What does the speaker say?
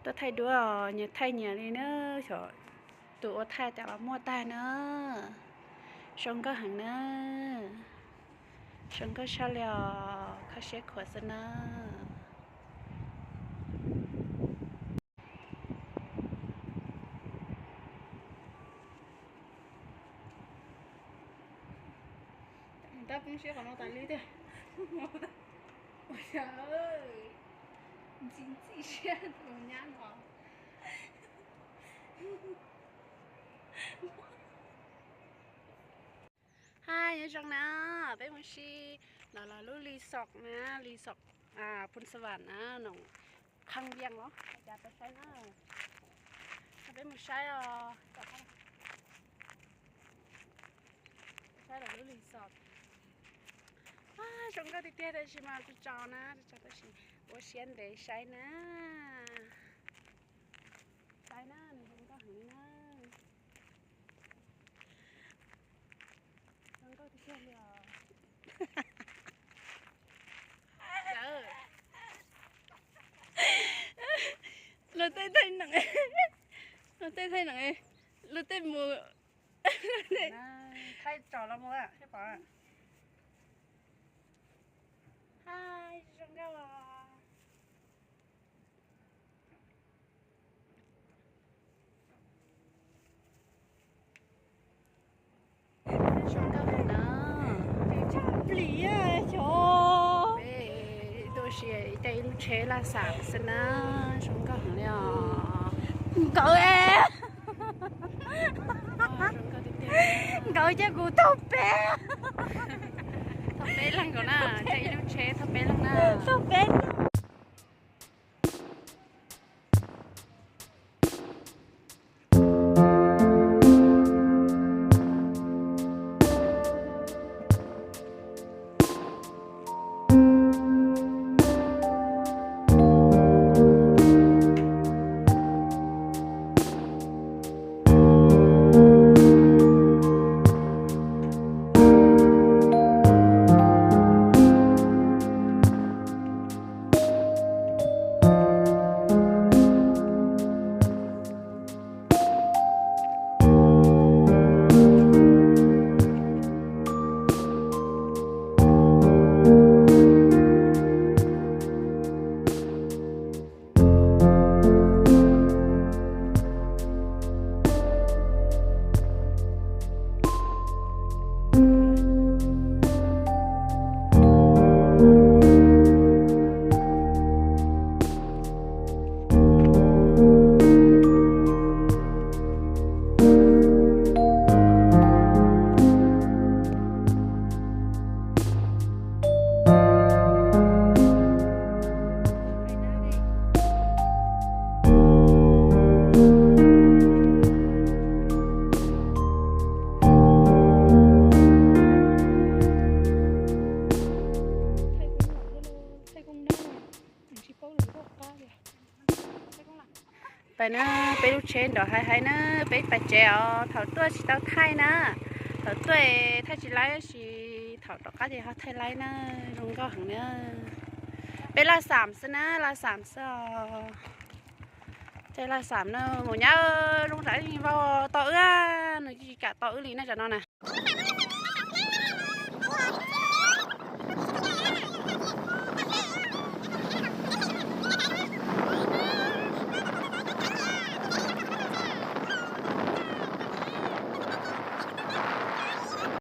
Tuaj thaij duab, nyias thaij nyias li na, xyov tus ua thaij tas los muaj tag na. Zoo nkauj heev na, zoo nkauj sab li os, kho siab khuav xwb na. Tab poob siab qhov no tas li tiag. Ua cas ntxim ntxim siab tus nyab no. Hais nyob zoo na, peb mus si no los lub resort na, resort Phoon Savan na, no Kham Viam los cas peb saib na. Peb mus saib os, saib los lub resort. Zoo nkauj tiag tiag tab sis mas tso tso na, tso tso tab sis ua siab ntev saib na. Saib na, nws zoo nkauj heev li na. Zoo nkauj tiag tiag li os. Luag tej thaij neem, luag tej thaij neem, luag tej mus thaij tsom los mus thiab pom. Hais zoo nkauj os. Zoo nkauj heev na. Plis xyov. Peb tuaj si ib teg ib lub tsheb laj xam xwb na. Zoo nkauj heev li os. Nkawd, nkawd cia kuv thauj peb, thauj peb leeg nkaus na, teg ib lub tsheb thauj peb leeg na, thauj peb leeg. Pais na, peb lub tsheb nrov hais hais na, peb pais tsev os, thaum tuaj tsis tau thaij na, thaum tuaj thaij tsis laib tab sis thaum rov qab ces ho thaij laib na, zoo nkauj heev na. Peb laj xam xwb na, laj xam xwb os. Tej laj xam na, mus nyab zoo tam vau tau wb, nws tsis kam tau wb li na tam no na.